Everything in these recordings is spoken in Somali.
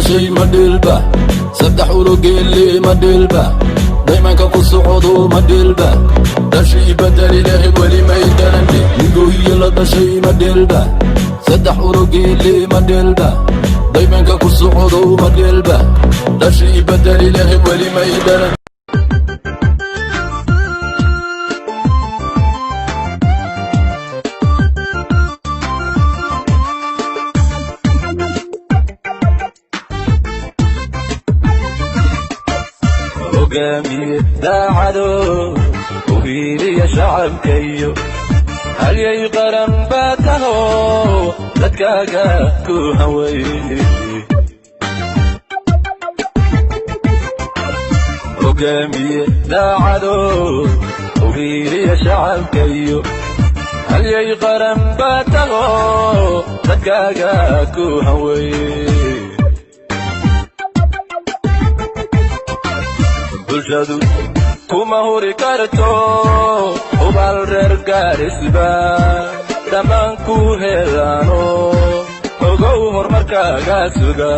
dhashay ma dhiilba, saddex ulogeelle ma dhiilba, daymanka ku socdo ma dhiilba, dhashii badali lahayd weli may dhalan. Ningoohiye la dhashay ma dhiilba, saddex ulogeelle ma dhiilba, daymanka ku socdo ma dhiilba, dhashii badali lahayd weli may dhalan. Hogaamiye daacado u hiiliya shacabkayo halyay qaran baa taho dadkaaga ku haway. Hogaamiye daacado u hiiliya shacabkayo halyay qaran baa taho dadkaaga ku haway. Bulshadu kuma huri karto, hubaal reer Gaarisba dhammaan ku helaano, ogow horumarkaaga suga.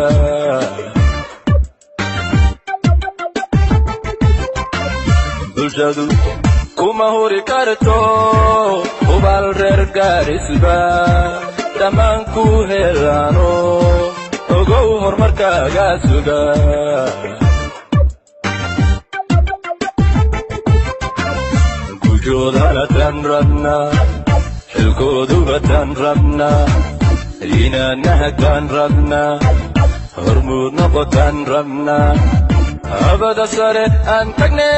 Bulshadu kuma huri karto, hubaal reer Gaarisba dhammaan ku helaano, ogow horumarkaaga suga. Gujoodana tan rabnaa, xilkooduba tan rabnaa, inaanahakaan rabnaa, hormuud noqotaan rabnaa. Habada sare aan tagne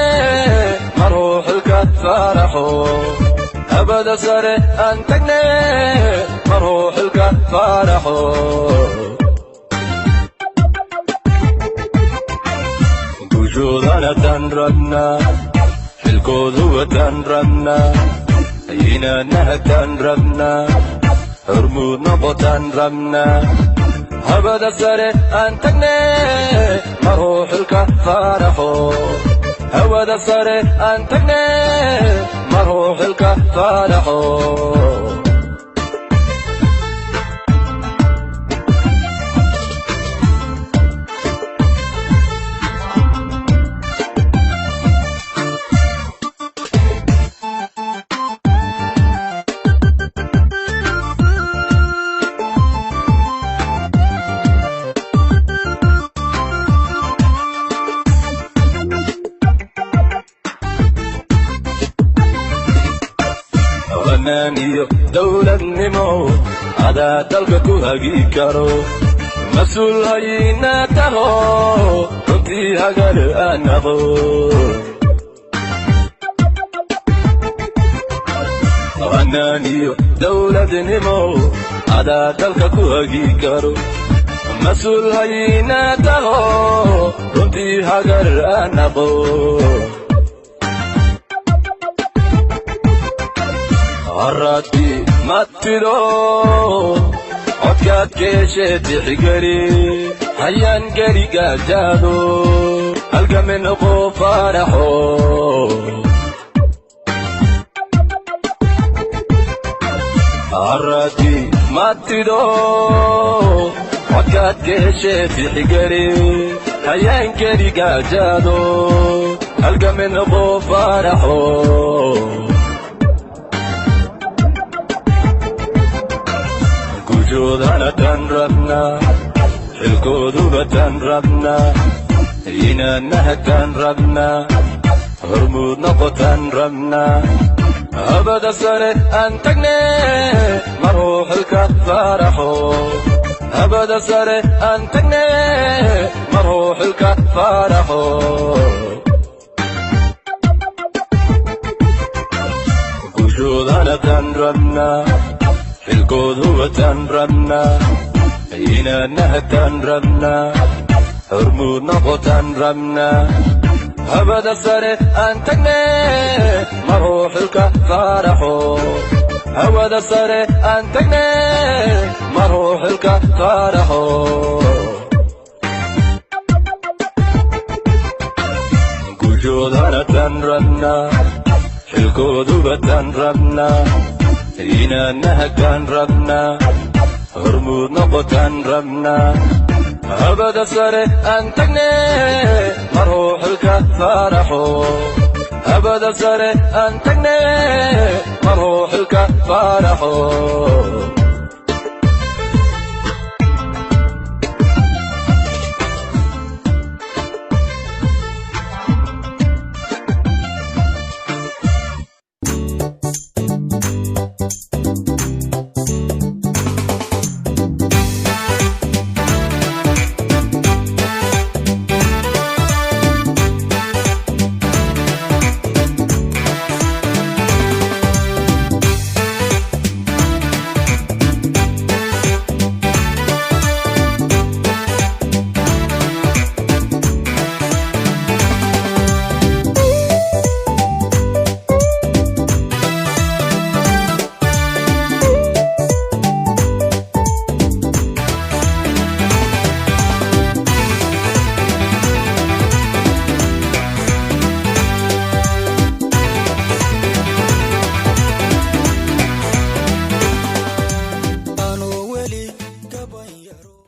maruu xilka faaraxo, habada sare aan tagne maruu xilka faaraxo. Gujoodana tan rabnaa, xilkooduba tan rabnaa, inaanahakaan rabnaa, hormuud noqotaan rabnaa. Habada sare aan tagne maruu xilka faaraxo, hawada sare aan tagne maruu xilka faaraxo. Ammaan iyo dowladnimo adaa dalka ku hagi karo, mas-uul hayna taho, runtii hagar aan aqoon. Ammaan iyo dowladnimo adaa dalka ku hagi karo, mas-uul hayna taho, runtii hagar aan aqoon. Harraadkii matido codkaad keeshee tixgeli, hayaan geli gaajaado halgame noqo faaraxo. Harraadkii matido codkaad keeshee tixgeli, hayaan geli gaajaado halgame noqo faaraxo. Gujoodana tan rabnaa, xilkooduba tan rabnaa, inaanahakaan rabnaa, hormuud noqotaan rabnaa. Habada sare aan tagne maruu xilka faaraxo, habada sare aan tagne maruu xilka faaraxo. Gujoodana tan rabnaa, xilkooduba tan rabnaa, inaanahakaan rabnaa, hormuud noqotaan rabnaa. Habada sare aan tagne maruu xilka faaraxo, hawada sare aan tagne maruu xilka faaraxo. Gujoodana tan rabnaa, xilkooduba tan rabnaa, inaanahakaan rabnaa, hormuud noqotaan rabnaa. Habada sare aan tagne, maruu xilka faaraxo. Habada sare aan tagne, maruu xilka faaraxo.